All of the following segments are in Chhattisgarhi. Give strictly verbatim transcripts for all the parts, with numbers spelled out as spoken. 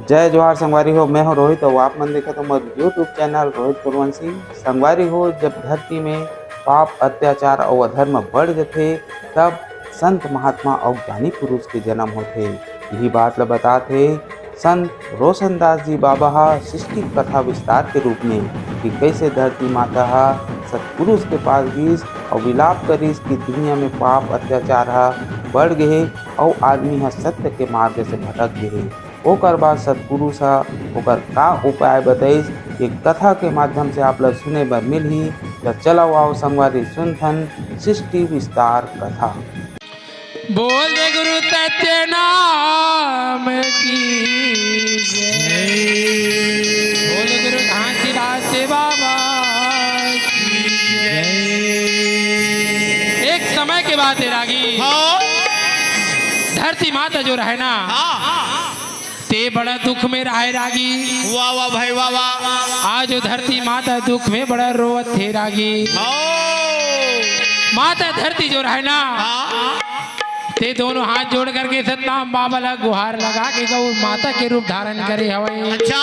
जय जोहार संगवारी हो, मैं हूं रोहित अउ आप मन देखत हो मोर YouTube चैनल रोहित कुलवंशी। संगवारी हो, जब धरती में पाप, अत्याचार अउ अधर्म बढ़ जथे, तब संत महात्मा अउ ज्ञानी पुरुष के जन्म होथे। यही बात ल बतात हे संत रोशनदास जी बाबा ह सृष्टि कथा विस्तार के रूप में कि कइसे धरती माता ह सतपुरुष के पास गिस अउ विलाप करिस कि दुनिया में पाप, अत्याचार ह बढ़ गे हे अउ आदमी ह सत्य के मार्ग से भटक गे हे। ओकर बाद सतपुरुष ह ओकर का उपाय बतइस, ये कथा के माध्यम से आप ला सुने बर मिलही। त चलव आओ संगवारी, सुनथन सृष्टि विस्तार कथा। बोल दे गुरु सत्य नाम की जय। बोल गुरु घासीदास बाबा की जय। एक समय के बात हे रागी, हाँ। धरती माता जो रहे ना, हाँ। ते बड़ा दुख में रहे रागी। वाह, वाह भाई, वाह, वाह। आज वो धरती माता दुख में बड़ा रोवत हे रागी। हाँ। माता धरती जो रहे ना, हाँ। ते दोनों हाथ जोड़ करके सतनाम बाबा ला गुहार लगा के गौ माता के रूप धारण करे हवय। अच्छा।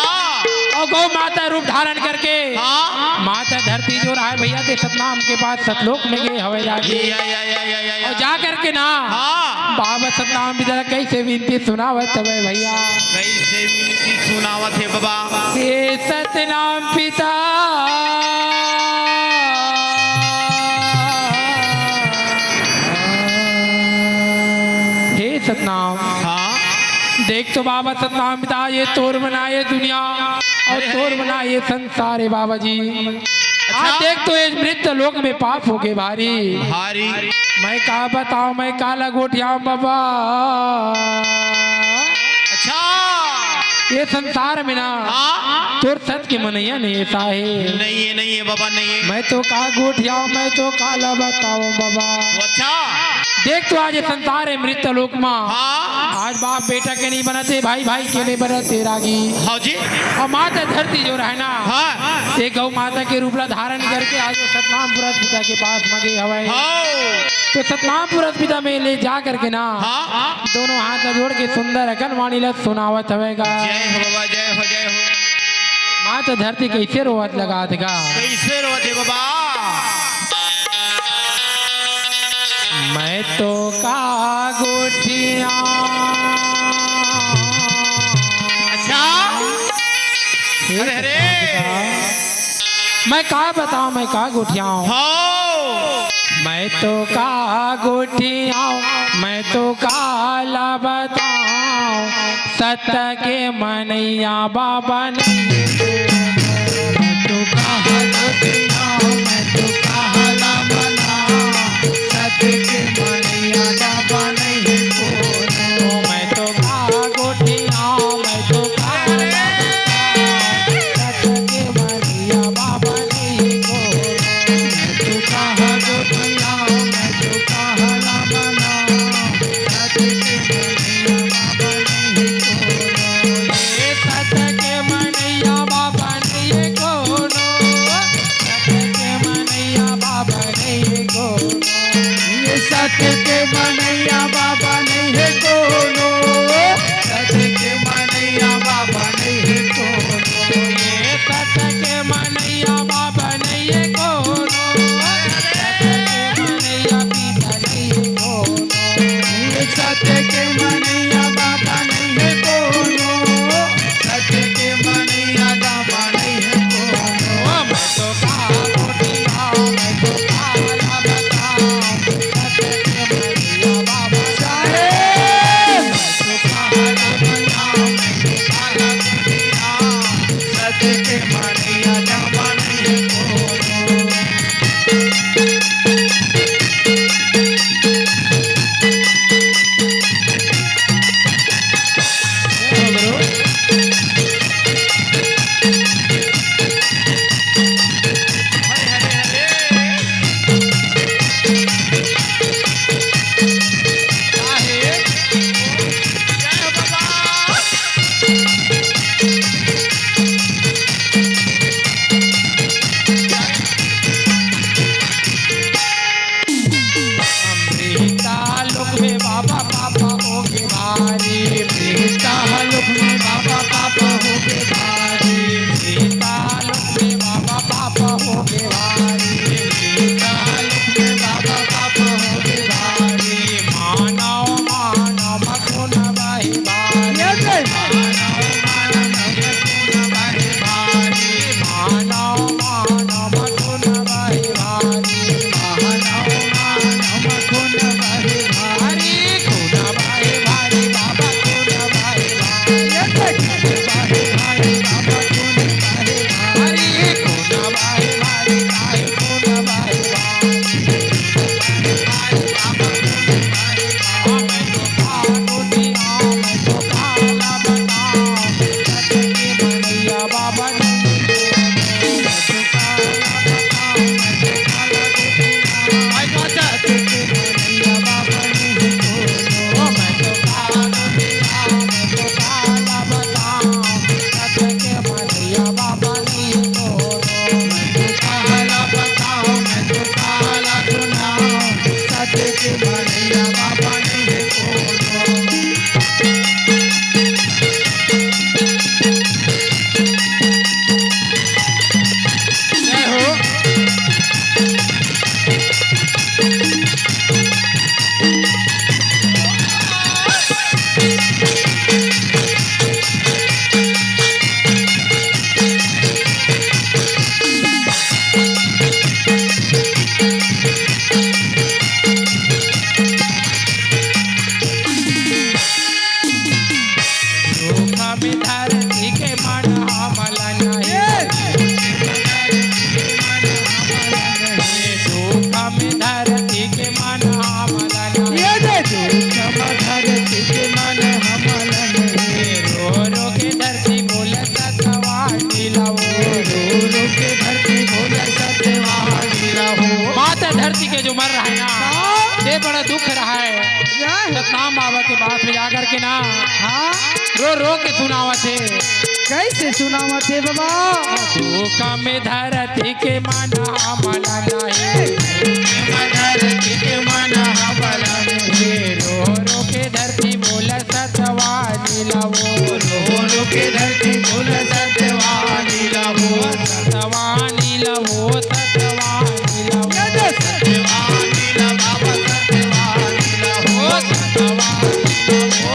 अउ गौ माता रूप धारण करके, हाँ। माता धरती जो रहे भैया, ते सतनाम के बाद सतलोक में गे हवय रागी। या, या, या, या, या, या। अउ जा करके ना, हाँ। बाबा सतनाम पिता ला कइसे विनती सुनावत हवय भैया। कइसे विनती सुनावत हे बाबा? हे सतनाम पिता, हे सतनाम। हाँ। देख तो बाबा सतनाम पिता, ये तोर बनाए दुनिया अउ अरे, तोर अरे। बनाए संसार हे बाबा जी। अच्छा। आज देख तो ये मृत लोक में पाप होगे भारी। भारी। मैं का बताओं, मैं का ला गोठियाओं बाबा। अच्छा। ये संसार में ना, हाँ। तोर सत के मनैया नइ हे साहे। नइ हे, नइ हे बाबा, नइ हे। मैं तो का गोठियाओं, मैं तो का ला बताओं बाबा। अच्छा। देख तो आज ये संसार हे मृत लोक मा। हाँ। आज बाप बेटा के नइ बनत हे, भाई भाई के नइ बनत हे रागी। हाँ जी। अउ माता धरती जो रहे ना, हाँ। ते गौ माता के रूप ला धारण करके आज वो सतनाम पुरस पिता के पास मा गे हवय। हाँ। तो सतनाम पुरस पिता में ले जा करके ना, हाँ। दोनों हाथ ला जोड़ के सुंदर अकन वाणी ला सुनावत हवय गा। जय हो बाबा, जय हो, जय हो। माता धरती कइसे रोवत लगात गा। कइसे रोवत हे बाबा? मैं तो का गोठियाओं। अच्छा। हे अरे, अरे। सतनाम पिता। मैं का बताओं, मैं का गोठियाओं। हाँ। मैं तो का गोठियाओं, मैं तो का ला बताओं, सत के मनैया बाबा नहीं। मैं तो का गोठियाओं, मैं तो का ला बताओं, सत के मनैया बाबा नहीं। मैं तो का गोठियाओं, मैं तो का ला बताओं, सत के मनैया बाबा नहीं। हाँ। रो रो के सुनावत हे। कैसे सुनावत हे बाबा? दुख में धरती के मन हमला नहीं। धरती के मन हमला नहीं। रो रो के धरती बोल सतवानी ला वो। रो रो के धरती बोल सतवानी ला वो। सतवानी ला वो, सतवानी ला वो। ये दे सतवानी ला बाबा, सतवानी ला वो, सतवानी ला वो।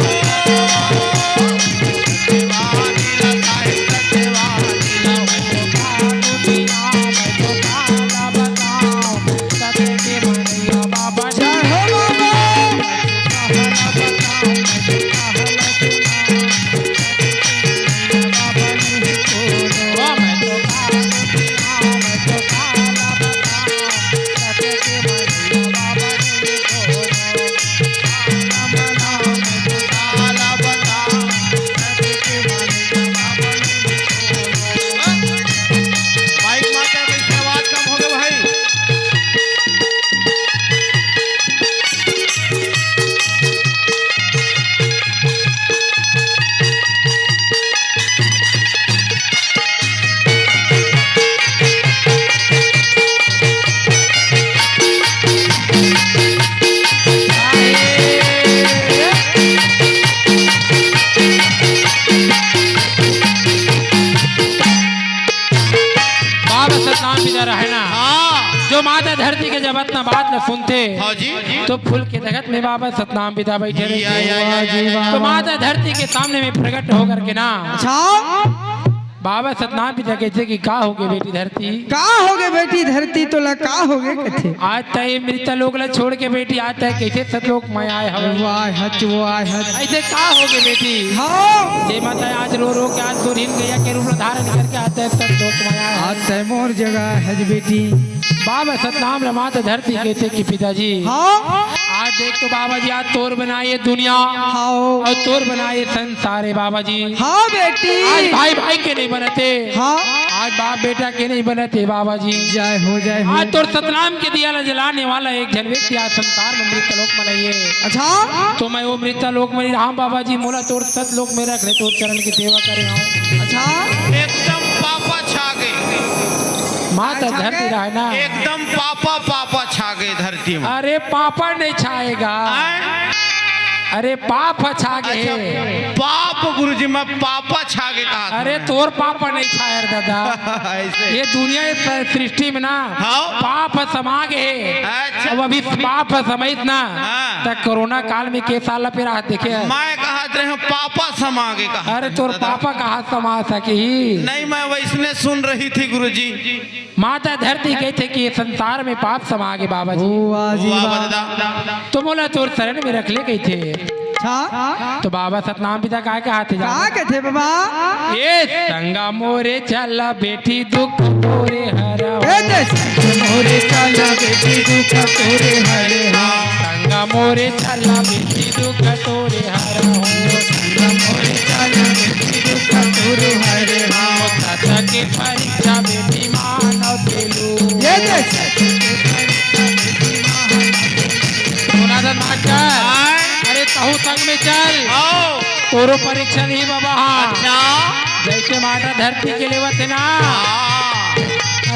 सतवानी ला साईं, सतवानी ला वो। दुनिया में तो काला बताओ, सत्य के मनैया बाबा। जय हो बाबा। माइक मार के आवाज कम हो गया भाई। बाबा सतनाम पिता रहे ना। हाँ। जो माता धरती के जब अतना बात न सुनथे, हाँ जी। तो फूल के जगत में बाबा सतनाम पिता बैठे रहते। या, या, या, या, या। तो माता धरती के सामने में प्रकट होकर के ना, अच्छा। बाबा सतनाम पिता कहथे कि का होगे बेटी धरती? का होगे बेटी धरती, तोला का होगे कथे? आज तय मृत लोक ला छोड़ के बेटी, आज तय कैसे सतलोक में आए हवे? वो आए हच, वो आए हच। ऐसे का होगे बेटी? हाँ। जे माता आज रो रो के आज दुल्हिन गैया के रूप ला धारण करके आज तय सतलोक में आए। आज तय मोर जगह हच बेटी। बाबा सतनाम ला माता धरती कहथे कि पिताजी, हाँ। आज देख तो बाबा जी, आज तोर बनाए ये दुनिया, हाँ। अउ तोर बनाए ये संसार हे बाबा जी। हाँ बेटी। आज भाई भाई के नहीं बनत हे। हाँ। आज बाप बेटा के नहीं बनत हे बाबा जी। जय हो, जय हो। आज तोर सतनाम के दिया ला जलाने वाला एक झन व्यक्ति आज संसार में मृत लोक में नहीं हे। अच्छा। तो मैं वो मृत लोक में नहीं रहा बाबा जी, मोला तोर सतलोक में रख ले, तोर चरण की सेवा करे हूँ। अच्छा। एकदम पापा छा गए। माता धरती रहे ना। एकदम पापा, पापा छा गए धरती में। अरे पापा नहीं छाएगा। आय? अरे पाप छा गए। अच्छा, पाप गुरुजी, मैं पापा छा गए कहा था अरे मैं। तोर पापा नहीं छाए रे दादा। ऐसे। ये दुनिया, इस सृष्टि में ना हाँ। पाप समा गए। अच्छा। अब अभी पाप समाइत ना। हाँ। त कोरोना काल में के साल ला पेरा देखे। मैं कहा रहे हूँ पापा समा गए कहा अरे था तोर दादा। पापा कहाँ समा सके ही? नहीं, मैं वैसने सुन रही थी गुरुजी। माता धरती कहथे कि ये संसार में पाप समा गे बाबा जी। ओ, वाह जी, वाह, वाह। दादा। तो मोला तोर शरण में रख ले कहथे। अच्छा। तो बाबा सतनाम पिता काय कहाथे जानो? का कहथे बाबा? ए संगा मोरे चला बेटी दुख तोरे हरा हो। ए दे संगा मोरे चला बेटी दुख तोरे हरे हो। संगा मोरे चला बेटी दुख तोरे हरा हो। संगा मोरे चला बेटी दुख तोरे हरे हो। सत के परीक्षा बेटी मानव तेलू। ये दे सुनादन मास्टर, आय। अरे तहू संग में चल। आओ। तोरो परीक्षा नहीं बाबा, हाँ। अच्छा। जैसे माता धरती के लेवत है ना। हाँ।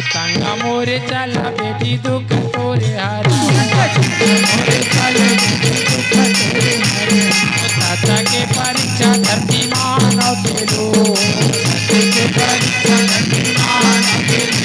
संग मोरे चला बेटी दुख तोरे हरा। मोरे चला बेटी दुख तोरे हरा। सत के परीक्षा धरती मानव तेलू। सत के परीक्षा धरती मानव तेलू।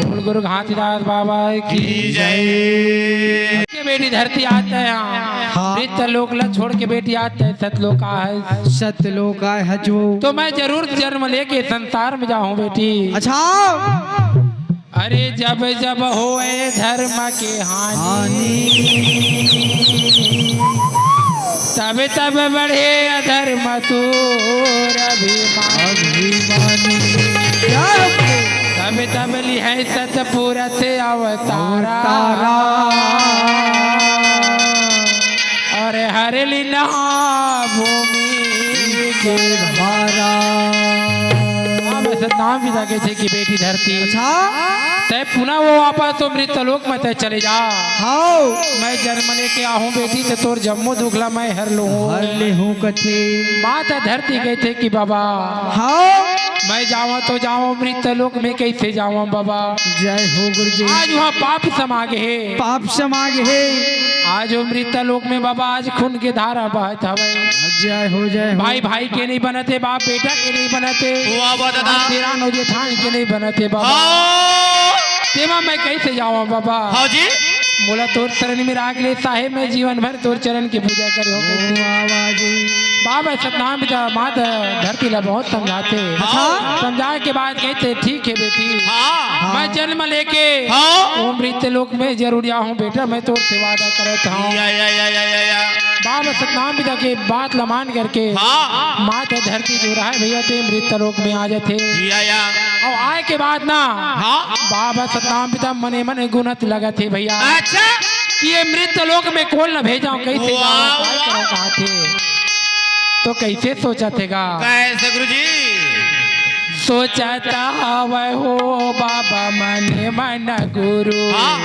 बोल गुरु घासीदास बाबा की जय। के बेटी धरती आत हे, हाँ। मृत लोक ला छोड़ के बेटी आत हे, सतलोक आए। सतलोक आए हजू। तो मैं जरूर जन्म लेके संसार में जाहूँ बेटी। अच्छा। अरे जब जब होए धर्म के हानि, तब तब बढ़े अधर्म सूर अभिमानी। अभिमानी। क्या? तब तब लिहे सतपुरुष अवतारा। अवतारा। अरे हर लीना भूमि के भारा। हाँ, मैं सतनाम पिता कहिथे कि बेटी धरती। अच्छा। तैं पुनः वो वापस तो मृत लोक में तैं चले जा। हाँ। मैं जन्म लेके आहूँ बेटी, त तोर जम्मो दुख ला मैं हर लूँ। हर लेहूँ कथे। माता धरती कहिथे कि बाबा, हाँ। मैं जावँ तो जावँ, मृत लोक में कइसे जावँ बाबा? जय हो गुरुजी। आज वहाँ पाप समा गे हे। पाप समा गे हे। आज वो मृत लोक में बाबा, आज खून के धारा बहत हवय। जय हो, जय हो। भाई भाई के नहीं बनत हे, बाप बेटा के नहीं बनत हे। वाह, वाह, दादा। आज देरान अउ जेठान के नहीं बनत हे बाबा। हाँ। तेमा मैं कइसे जावँ बाबा? हाँ जी। मोला तोर चरण में राख ले साहेब, मैं जीवन भर तोर चरण के पूजा करे हो। वाह, वाह जी। बाबा सतनाम पिता माता धरती ला बहुत समझाथे। हाँ। समझाए के बाद कहिथे, ठीक हे बेटी। हाँ। मैं जन्म लेके हाँ। वो मृत लोक में जरूर जाहूँ बेटा, मैं तोर से वादा करत हूँ। या, या, या, या, या, या। बाबा सतनाम पिता के बात ला मान करके हाँ। माता धरती जो रहा है भैया, ते मृत लोक में आ जाथे। या, या। अउ आए के बाद ना हाँ। बाबा सतनाम पिता मने मने गुनत लगत हे भैया। अच्छा। कि ये मृत लोक में कोन ला भेजँव, कइसे वाह, जावँ, काय वाह। करँव कहाथे। तो कइसे सोचत हे गा? कइसे गुरुजी? सोचत हवय हो बाबा मने मन गुरु। हाँ।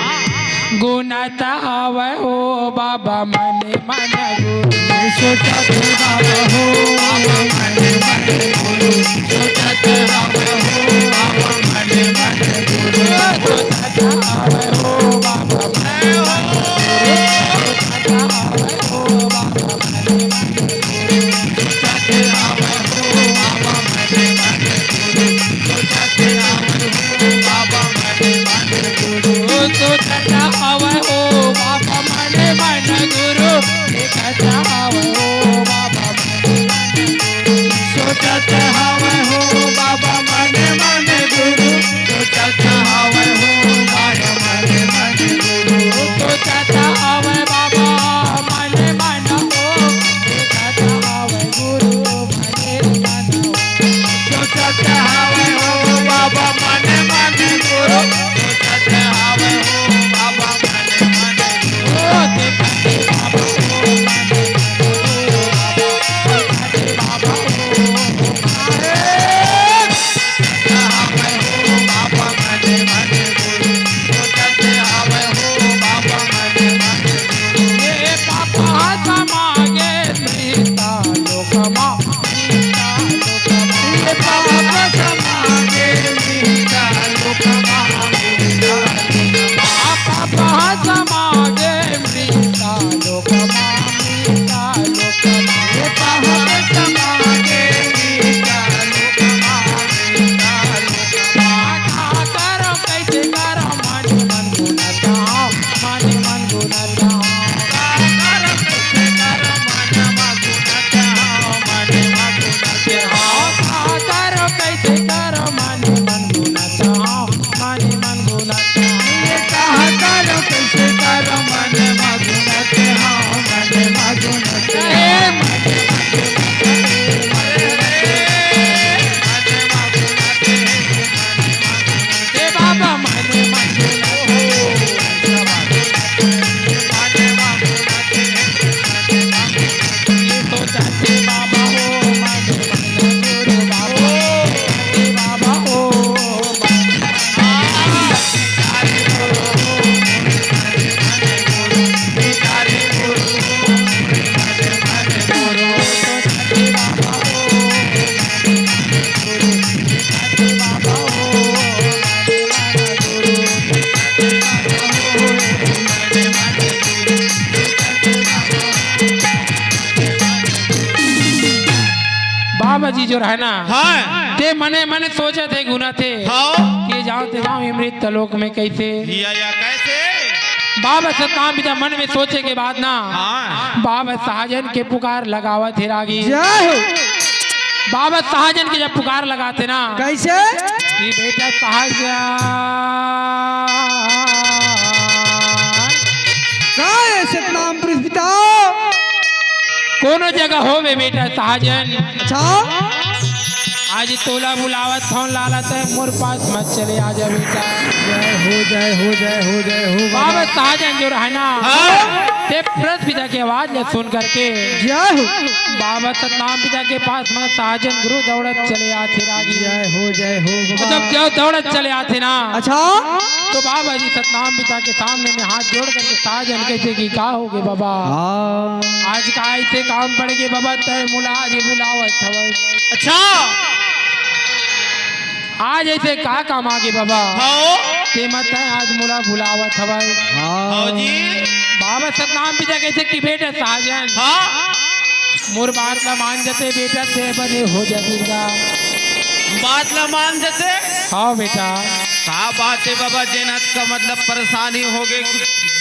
गुनत हवय हो बाबा मने मन गुरु। सोचत हवय हो बाबा मने मन गुरु। सोचत हवय हो बाबा मने मन गुरु। सोचत हवय हो बाबा मने मन गुरु। सोचत हवय हो बाबा जी जो रहना। हाँ। ते मने मने सोचथे गुनथे। हाँ। के जाँव ते जाँव ए मृत्यु लोक में कइसे। या, या, कइसे? बाबा सतनाम पिता मन में सोचे के बाद ना। हाँ। बाबा सहजन के पुकार लगावत हे रागी। जय हो। बाबा सहजन के जब पुकार लगाथे ना। कइसे? कि बेटा सहजन। का हे सतनाम पुरुष पिता? कोनो जगह होबे बेटा सहजन। अच्छा। आज तोला बुलावत हँव लाला, तैं मोर पास मत चले आजा बेटा। जय हो, जय हो, जय हो, जय हो बाबा। बाबा सहजन जो रहना। हाँ। ते पुरुष पिता के आवाज ला सुन करके। जय हो। बाबा सतनाम पिता के पास म सहजन गुरु दौड़त चले आथे रागी। जय हो, जय हो बाबा। जब जो दौड़त चले आथे ना। अच्छा। तो बाबा जी सतनाम पिता के सामने में हाथ जोड़ करके सहजन कहिथे कि का होगे बाबा? हाँ। आज का अइसे काम पड़ गे बाबा, तैं मोला आज बुलावत हवस। अच्छा। आज अइसे का काम आगे बाबा? हाँ। ते म तैं आज मोला बुलावत हवस। हाँ। हाँ जी। बाबा सतनाम पिता कहिथे कि बेटा सहजन। हाँ। मोर बात ला मान जाते बेटा, तैं बने हो जा दुर्गा। बात ला मान जाते? हाँ बेटा। का बात हे बाबा, जेन अतका मतलब परेशानी होगे,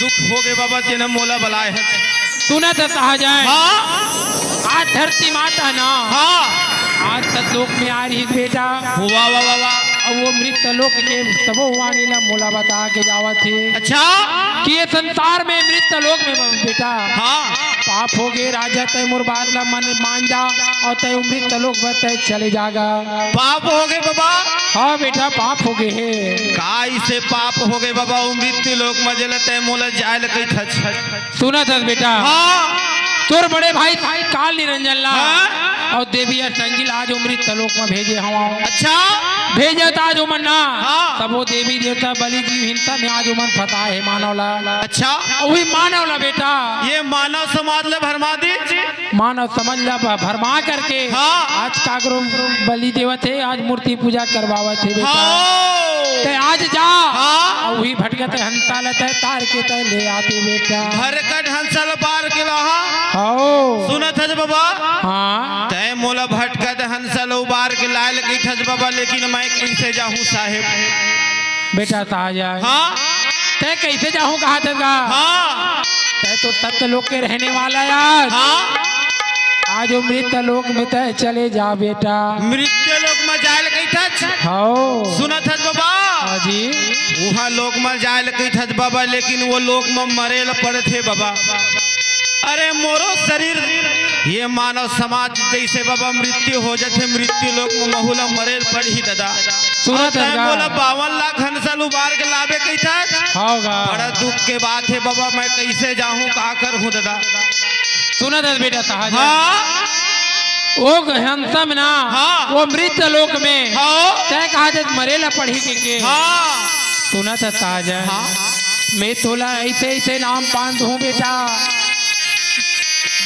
दुख होगे बाबा, जेन मोला बलाए हस। सुनत हस सहजन। हाँ। आज धरती माता ना। हाँ। आज सतलोक में आए रहिस बेटा। वाह, वाह, वाह, वाह। अउ ओ मृत्यु लोक के सबो वाणी ला मोला बता के जावत हे। अच्छा। कि ए संसार में मृत्यु लोक में बेटा। हाँ। पाप होगे राजा, तैं मोर बात ला मन मान जा अउ तैं ओ मृत्यु लोक म तैं चले जागा। पाप होगे बाबा? हाँ बेटा, पाप होगे हे। का अइसे पाप होगे बाबा, ओ मृत्यु लोक म जेला तैं मोला जाए ल कहिथस? सुनत हस बेटा। हाँ। तोर बड़े भाई, भाई काल निरंजन ला। हाँ। अउ देवी अष्टंगी ला आज ओ मृत्यु लोक म भेजे हवँव। अच्छा। भेजे त आज ओमन ना। हाँ। तब ओ देवी देवता बलि जीव हिंसा में आज ओमन फँसाए हे मानव ला। अच्छा। अउ उही मानव ला बेटा। ए मानव समाज ला भरमा दिस। मानव समाज ला भ-, भरमा करके। हाँ। आज काकरो बलि देवत हे, आज मूर्ति पूजा करवावत हे बेटा। हाँ। तैं आज जा। हाँ। अउ उही भटकत हंसा ल तैं तार के तैं ले आते बेटा। भटकत हंसा ल बार के लाहा। हाँ। सुनत हस बाबा? हाँ। तैं मोला भटकत हंसा ल उबार के लाए ल कहिथस बाबा, लेकिन मैं कइसे जाहूँ साहेब? बेटा सहजन। हाँ। तैं कइसे जाहूँ कहत हस गा? हाँ। तैं तो सत्य लोक के रहने वाला हस। हाँ। आज ओ मृत्यु लोक में तैं चले जा बेटा। मृत्यु लोक में जाए ल कहिथस? हाँ। सुनत हस बाबा? हाँ जी। उहाँ लोक में जाए ल कहिथस बाबा, लेकिन ओ लोक में मरे ल पड़थे बाबा। अरे मोरो शरीर, ए मानव समाज जइसे बाबा मृत्यु हो जाथे, मृत्यु लोक में महू ला मरे ल पड़ही दादा। सुनत हस गा? मोला बावन लाख हंसा ल उबार के लाबे कहिथस। हाँ गा। बड़ा दुख के बात हे बाबा, मैं कइसे जाहूँ, का करहूँ दादा? सुनत हस बेटा सहजन। हाँ। ओ हंसा में ना, हाँ। ओ मृत्यु लोक में, हाँ। तैं कहत हस मरे ल पड़ही कहिके। हाँ। सुनत हस सहजन। हाँ। मैं तोला अइसे, अइसे नाम पान दूँ बेटा,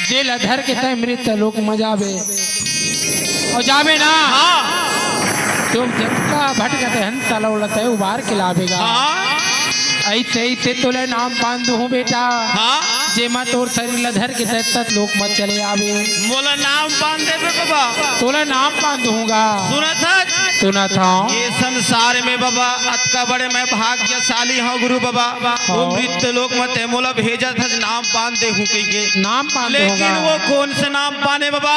जेला धर के तैं मृत्यु लोक म जाबे। अउ जाबे ना। हाँ। तो जतका भटकत हंसा ल ओला तैं उबार के लाबे गा। हाँ। अइसे, अइसे तोला नाम पान दूँ बेटा। हाँ। जेमा तोर शरीर ल धर के तैं सतलोक म चले आबे। मोला नाम पान देबे बाबा। तोला नाम पान दूँ गा। सुनत हस? सुनत हँव। ए संसार में बाबा अतका बड़े मैं भाग्यशाली हँव गुरु बाबा। हाँ। ओ मृत्यु लोक म तैं मोला भेजत हस नाम पान देहूँ कहिके। नाम पान देहूँ गा। लेकिन ओ कोन से नाम पान हे बाबा?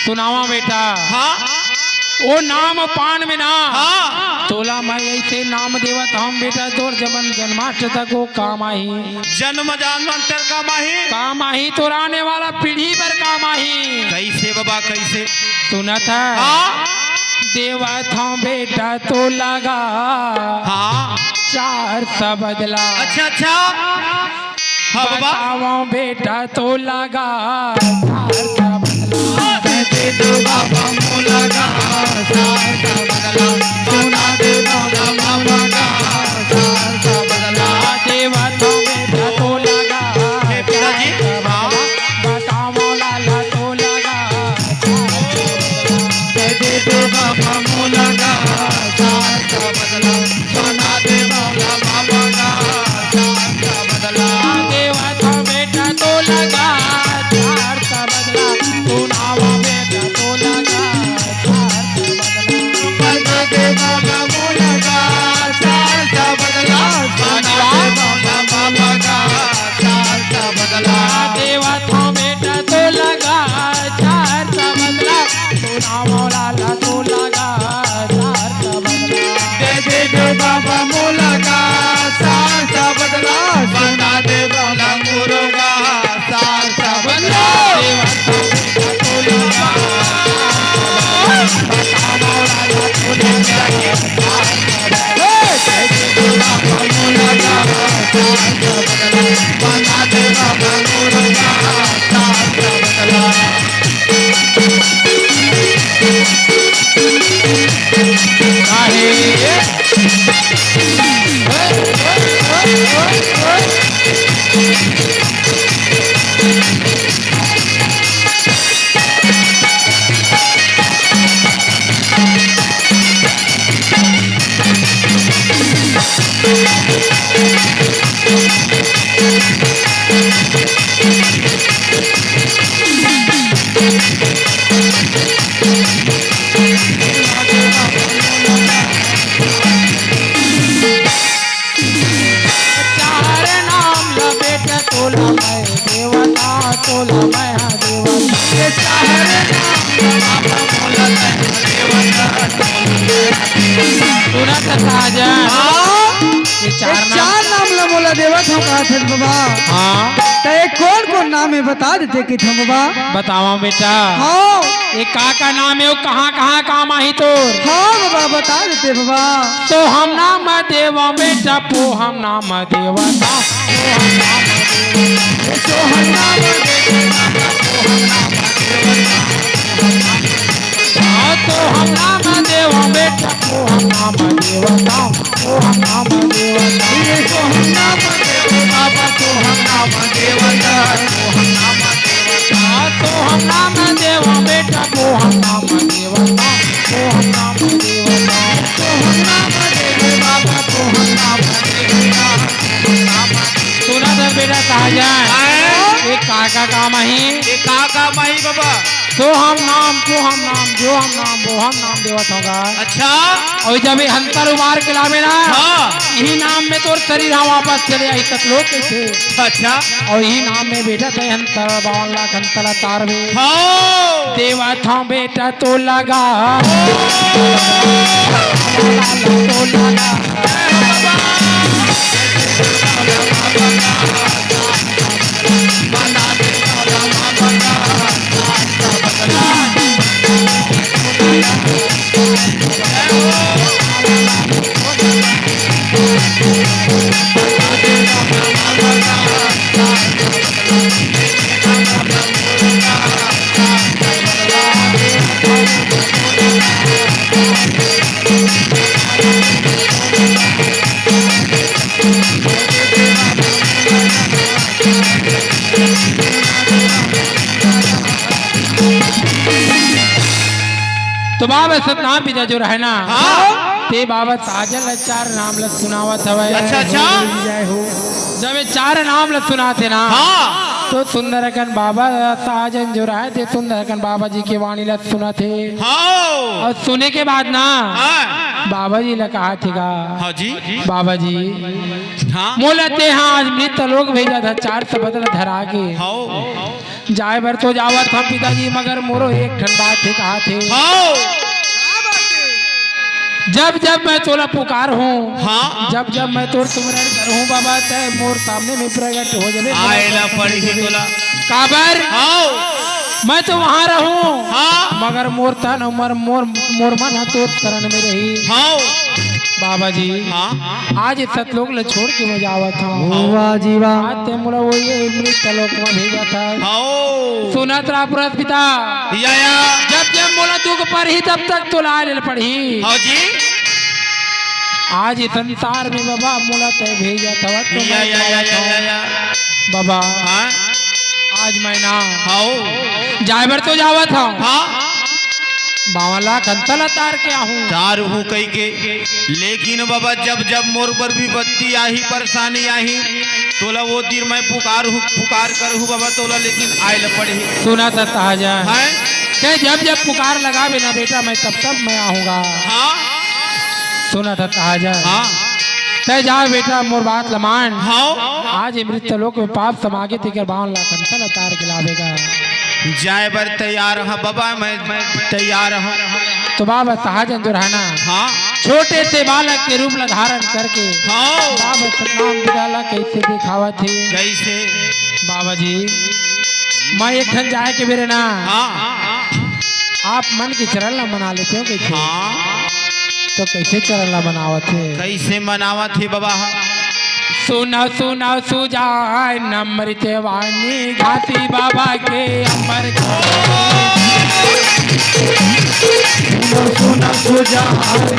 सुनावँव बेटा। हाँ। ओ नाम पान में ना। हाँ। तोला मैं अइसे नाम देवत हँव बेटा, तोर जमन जन्माष्ट तक ओ काम आही। जन्म जन्मांतर काम आही। काम आही, तोर आने वाला पीढ़ी बर काम आही। कइसे बाबा, कइसे? सुनत हस? हाँ। देवत हँव बेटा तोला गा। हाँ। चार शब्द ला। अच्छा, अच्छा। हाँ, बाबा। बतावँव बेटा तोला गा, चार शब्द ला। दे दे बाबा मोला गा, चार शब्द ला। सुना दे बाबा मोला गा, चार शब्द ला। देवत हँव बेटा तोला गा, हे पिताजी, चार शब्द ला। हाँ। बतावँव लाला तोला गा, दे दे बाबा मोला गा, चार शब्द ला। सुना दे बाबा मोला गा, चार शब्द ला। देवत हँव बेटा तोला गा, चार शब्द ला। सुनावँव बेटा तोला गा, देवता तोला मैं हा देवता। ये चार नाम ला बाबा मोला देवता तोला। सुनत हस साजन? हाँ? ये ये चार नाम चार नाम ला मोला देवत हंव कहत हस बाबा। हाँ। त ये कोन कोन नाम हे बता देते कि थम बाबा? बतावा बेटा। हाँ। ये का का नाम हे अउ कहाँ कहाँ काम आही तोर? हाँ बाबा, बता देते बाबा। सोहम नाम देवा बेटा, पोहम नाम देवता। सोहम नाम देवा, पोहम नाम देवता। हाँ, सोहम नाम देवा बेटा, पोहम नाम देवता। सोहम नाम देवता। ये सोहम नाम देवा बाबा, सोहम नाम देवता। सोहम नाम देवता। सोहम नाम देवा बेटा, सोहम नाम देवता। सोहम नाम देवता। सोहम नाम देवा बाबा, सोहम नाम देवता। सुनत हस बेटा साजन? हाँ। ये का का काम आही? ये का काम आही बाबा? सोहम नाम, पोहम नाम, जोहम नाम, बोहम नाम देवत हंव गा। अच्छा। अउ जब ये हंतर उबार के लाबे ना, हाँ। इही नाम में तोर शरीर हा वापस चले आही, सतलोक कहिथे। अच्छा। अउ इही नाम में बेटा तैं हंतर, बावन लाख हंतर ला तारबे। हाँ। देवत हंव बेटा तोला गा। तोला गा। तो बाबा सतनाम पिता जो रहे ना, हाँ। ते बाबा साजन ला चार नाम ला सुनावत हवय। अच्छा, अच्छा। जय हो। जब ये चार नाम ला सुनाथे ना, हाँ। तो सुंदर अकन बाबा साजन जो रहे, ते सुंदर अकन बाबा जी के वाणी ला सुनाथे। हाँ। अउ सुने के बाद ना, हाँ। बाबा जी ला कहाथे गा, हाँ जी। बाबा जी, हाँ। मोला ते हा आज मृत लोक भेजत हस, चार शब्द ला धरा के। हाँ। जाए बर तो जावत हंव पिताजी, मगर मोरो एक ठन बात हे, कहाथे। हाँ। जब जब मैं तोला पुकारहूं, हाँ। जब जब मैं तोर सुमरन करहूं बाबा, तैं मोर सामने में प्रगट हो जाबे। आए ला पड़ही तोला। काबर? हाँ। मैं तो वहां रहूं, हाँ। मगर मोर तन अउ मोर, मोर, मोर मन ह तोर शरण में रही। हाँ। बाबा जी, हाँ। आज ये सतलोक ल छोड़ के मैं जावत हंव। वाह जी वाह। आज ते मोला वही मृत लोक में भेजत हस। हाँ। सुनत रह पुरस पिता। या, या। जब जब मोला दुख परही, तब तब तोला आए ल पड़ही। हाँ जी। आज ये संसार में बाबा मोला तैं भेजत हवस, तो या, मैं या, या, जावत या, हंव। या, या। बाबा, हाँ? आज मैं ना हाँ। जाए बर तो जावत हंव। हाँ। बावन लाख हंतर ला तार के आहूं। तारहूं कहिके, लेकिन बाबा जब जब मोर बर विपत्ति आही, परेशानी आही, तोला वो दिन मैं पुकारहूं, पुकार करहूं बाबा तोला, लेकिन आए ल पड़ही। सुनत हस साजन। हैं? तैं जब जब पुकार लगाबे ना बेटा, मैं तब तब मैं आहूं गा। हाँ। सुनत हस साजन। हाँ। तैं जा बेटा, मोर बात ल मान। हाँ। आज ये मृत्यु लोक में पाप समागे, तेकर बावन लाख हंतर ला तार के लाबे गा। जाए बर तैयार हंव बाबा, मैं तैयार हंव। तो बाबा साजन जो रहे ना, हाँ। छोटे से बालक के रूप ला धारण करके, हाँ। बाबा सतनाम पिता ला कैसे देखावत हे? कैसे? बाबा जी, मैं एक ठन जाए के बेरे ना, हाँ। आप मन के चरण ला मना लेते हो कहिथे। हाँ। तो कैसे चरण ला मनावत हे? कैसे मनावत हे बाबा? सुनव सुनव सुजान अमृत वाणी, घासी बाबा के अमर। सुनव सुनव सुजान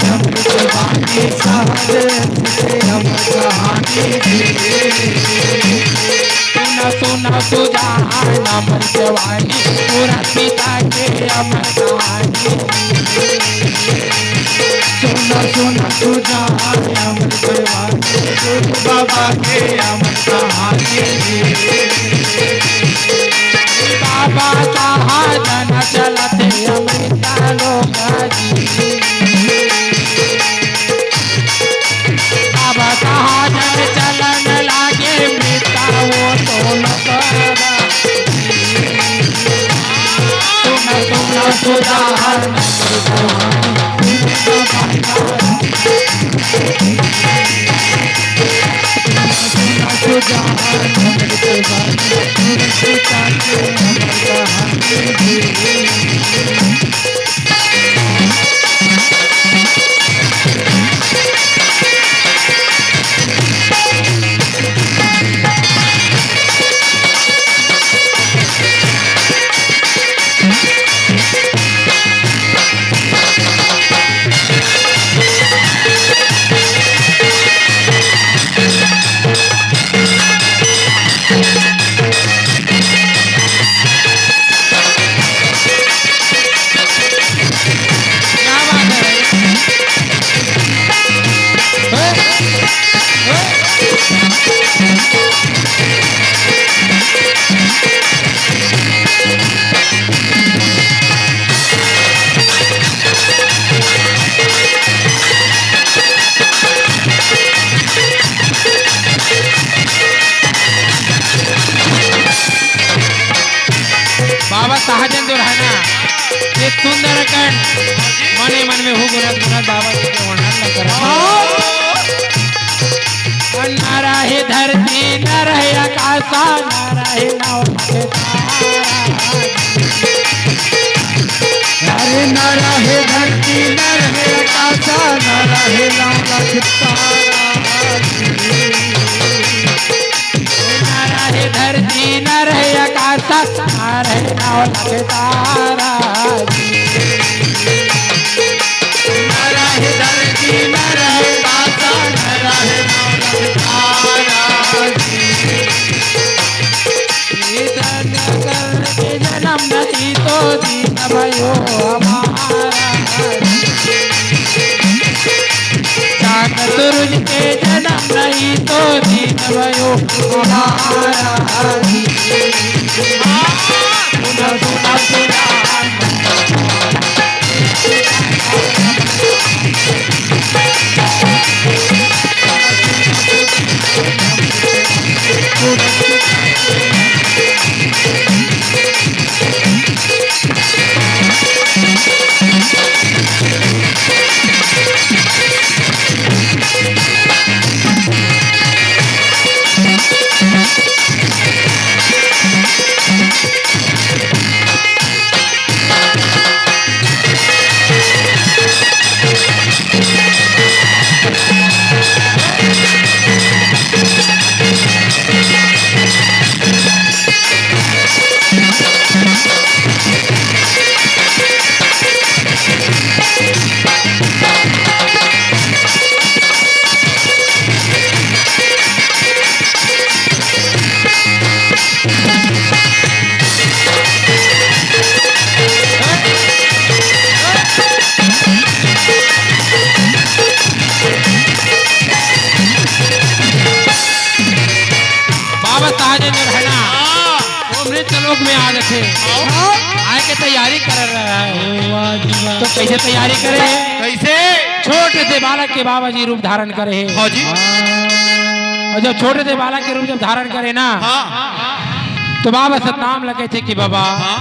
अमृत वाणी, सहज से अमर कहानी। सुनव सुनव सुजान अमृत वाणी, पुरस पिता के अमर कहानी। सुनव सुनव सुजान अमृत वाणी, गुरु बाबा के अमर कहानी। बाबा साजन चलत हे अमृत लोक जी। बाबा साजन चलन लागे मृत वो तो न कर। क्या बात है भाई? ओए, ओए। बाबा सहजन जो है ना, ये सुंदर कंठ मने मन में हो गुनत गुनत बाबा जी के वर्णन न करत। ना रहे धरती, ना रहे आकाशा, ना रहे नाव के तारा। अरे ना रहे धरती, ना रहे आकाशा, ना रहे नाव के तारा। ना रहे धरती, ना रहे आकाशा, ना रहे नाव के तारा। ना रहे धरती, ना रहे आकाशा, ना रहे नाव के तारा। ये धन्य कर्ण के जन्म नहीं तो दीन भयो हमारा। चांद सूरज के जन्म नहीं तो दीन भयो हमारा। सुना, सुना, सुना। बाबा साहब जो है ना, हाँ। वो मृत्यु लोक में आ जाथे। हाँ। आए के तैयारी कर रहा है। वाह जी वाह। तो कैसे तैयारी करे है? कैसे? छोटे से बालक के बाबा जी रूप धारण करे है। हाँ जी। और जब छोटे से बालक के रूप जब धारण करे ना, हाँ। तो बाबा सतनाम लगे थे कि बाबा, हाँ।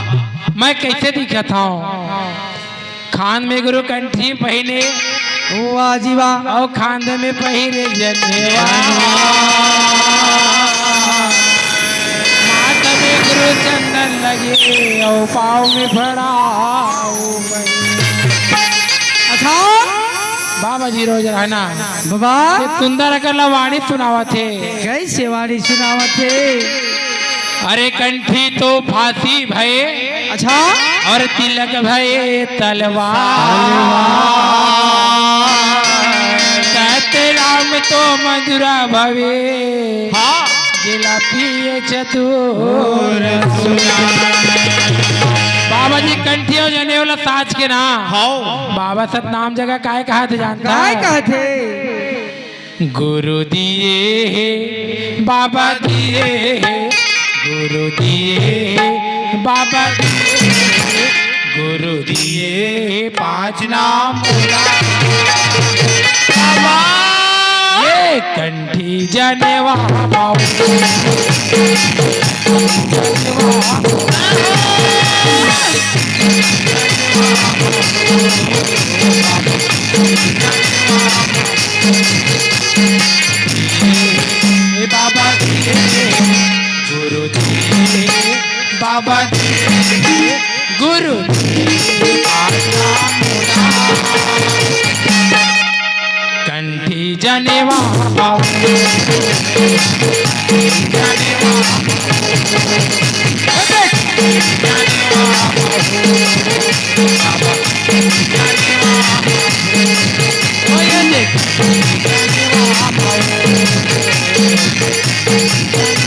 मैं कैसे दिखत हूँ? खान में गुरु कंठी पहिने, वाह जी वाह। अउ खांद में पहिरे जनेवा। माथ में गुरु चंदन लगे, अउ पाँव में फड़ाऊ पहिने। अच्छा। बाबा जी रोज रहना। बाबा। ये सुंदर अकन ला वाणी सुनावत हे। कैसे वाणी सुनावत हे? अरे कंठी तो फांसी भये। अच्छा। अउ तिलक भये तलवार। सतराम तो मधुरा भवे। हाँ। जिला पिए चतुर सुना। बाबा जी कंठी अउ जनेव ला साज के ना। हाँ। बाबा सतनाम जगह काय कहा थे जानता? काय कहा थे? गुरु दिए हे, बाबा दिए हे, गुरु दिए हे, बाबा दिए हे, गुरु दिए हे, पाँच नाम बोला। बाबा, ये कंठी जनेवा बाबू। ए बाबा जी, गुरु जी, बाबा जी। गुरु कंठी जनेवा बाबू, जनेवा बाबू, जनेवा बाबू, बाबा, जनेवा बाबू, ओ ये देख, जनेवा बाबू।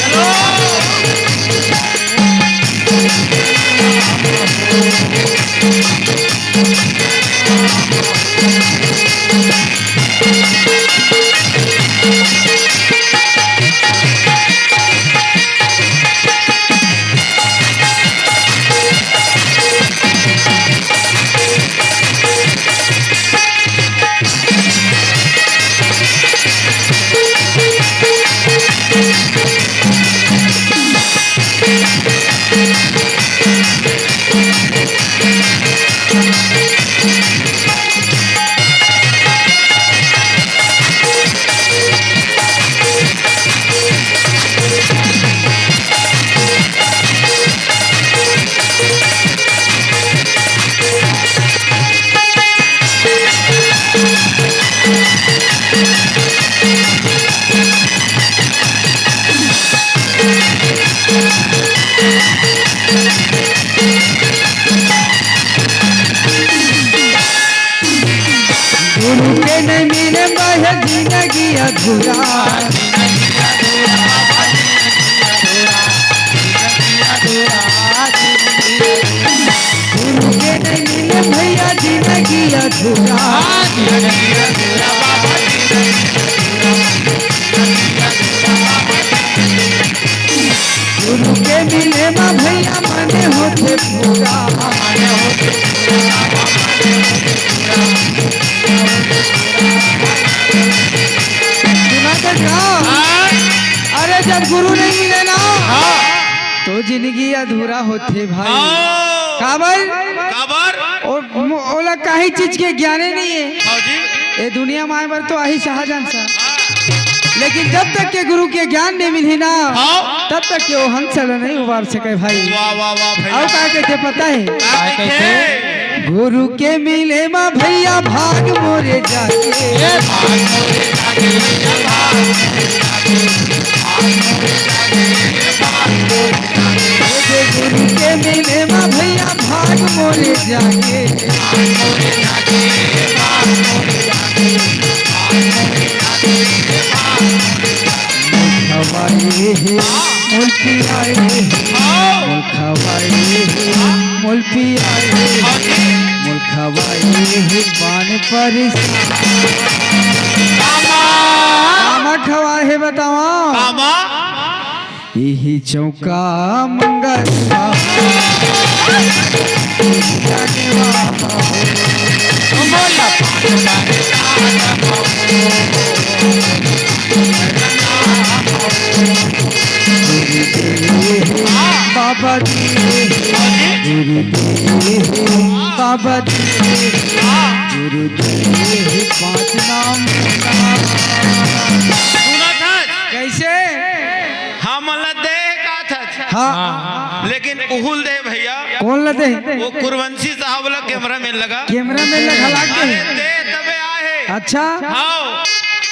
चलो। गुरु के नहीं मिले मा हे जिंदगी अधूरा। गुरु के नहीं मिले भैया जिंदगी अधूरा। गुरु के मिले मा भैया मने होथे पूरा। सुना तो का? हाँ। अरे जब गुरु नहीं मिले ना, हाँ। तो जिंदगी अधूरा होथे भाई। हाँ। काबर? काबर? ओ, मो-, ओला काहीं चीज के ज्ञाने नहीं है। हाँ जी। ए दुनिया में आए बर तो आही शाहजहां सा। हाँ। लेकिन जब तक के गुरु के ज्ञान नहीं मिलही ना, हाँ। तब तक के वो हंस ला नहीं उबार सके भाई। वाह, वाह, वाह भैया। अउ का कहथे पता है? का कहथे? गुरु के मिले मा भैया भाग मोरे जागे। ये भाग मोरे जागे, ये भाग मोरे जागे, भाग मोरे जागे, ये भाग मोरे जागे। गुरु के मिले मा भैया भाग मोरे जागे। भाग मोरे जागे, भाग मोरे जागे, भाग मोरे जागे, भाग मोरे जागे। मोर खवाए हे, मोर पियाए हे, मोर खवाए हे, मोर पियाए हे, मोर खवाए हे पान परसाद। कामा खवाए हे बतावा। कामा। इही चौका मंगलवा। बाबा जी, गुरुदेव, बाबा जी, गुरुदेव, पाँच नाम। सुना था? कैसे? हमन ला दे का था? हाँ। लेकिन उहू ल दे भैया। कोन ला दे? वो कुरवंशी साहब ला कैमरा मैन लगा। कैमरा मैन लगा लाग के। अरे दे तबे आए हे। अच्छा। हाँ।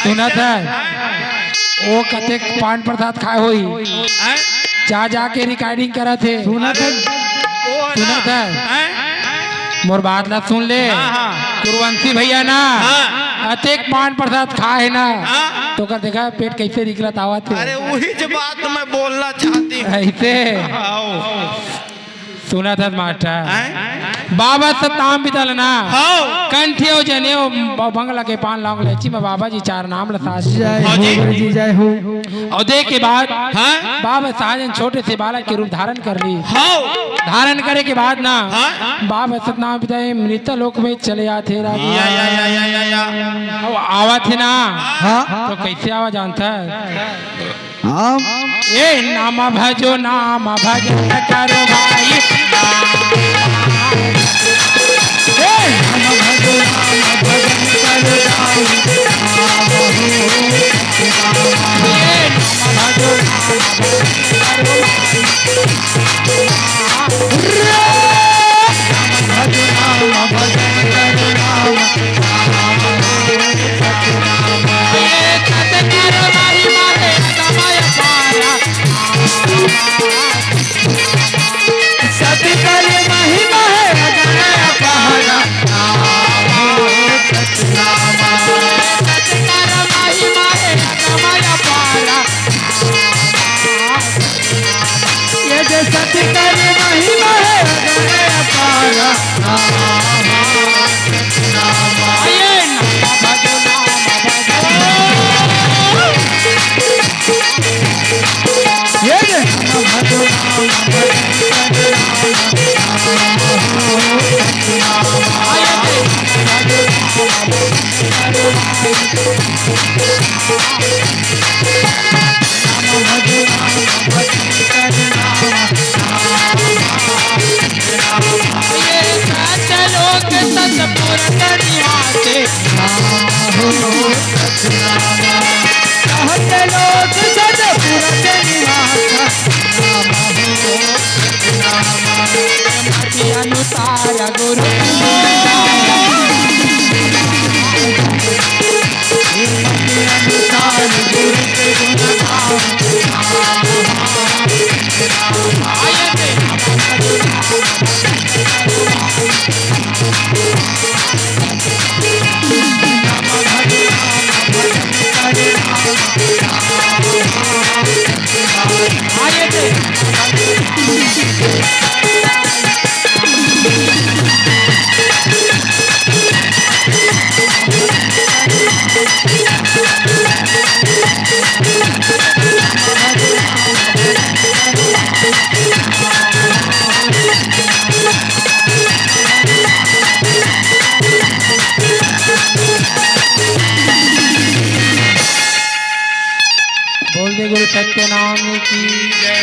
सुना था? हाँ। वो कतेक पान प्रसाद खाए होही। हैं? जा जाके recording करत हे। सुना था? वो है सुना ना? था? हैं? मोर बात ला सुन ले। हाँ, हाँ। कुरवंशी भैया ना, हाँ। अतेक पान प्रसाद खाए हे ना, हाँ। तो ओकर देखा पेट कैसे निकलत आवत हे। अरे, उही ज बात मैं बोलना चाहती हूँ। ऐसे? आओ। सुना था मास्टर। हैं? बाबा सतनाम पिता ला ना, हाँ। कंठी अउ जनेऊ ब-, बंगला के पान लौंग लेची में बाबा जी चार नाम ला साथ। जय हाँ हो जी। गुरु जी, जय हो। अउ देख के बाद हाँ। बाबा साहब छोटे से बालक के रूप धारण कर ली। हाँ। धारण करे के बाद ना हाँ। बाबा सतनाम पिता मृत लोक में चले आथे राजा। या, या, या, या, या, या। अउ आवत हे ना हाँ। तो कैसे आवा जानता है? हाँ। ए नाम भजो नाम भजन करो भाई। ए नाम भजो नाम भजन करो भाई। ए नाम भजो नाम भजन करो भाई। सत कर महिमा है अगम अपार। नाम सतनाम। आइए, नाम भजो, नाम भजो। ये जे। नाम भजो, नाम भजो, नाम भजो, नाम भजो। आइए, नाम भजो, नाम भजो। ये सत लोक सतपुर निवासी। सत लोक सतपुर निवासी। अनुसार गुरु बोल दे गुरु सत्य नाम की जय।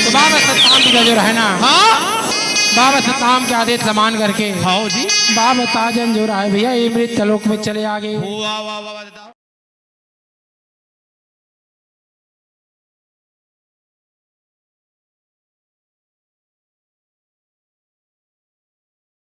तो बाबा सतनाम जी का जो है ना, हाँ। बाबा सतनाम के आदेश सम्मान करके हाँ जी। बाबा ताजन जो रहा है भैया, ये मृत लोक में चले आ गए। वाह, वाह, वाह, वाह।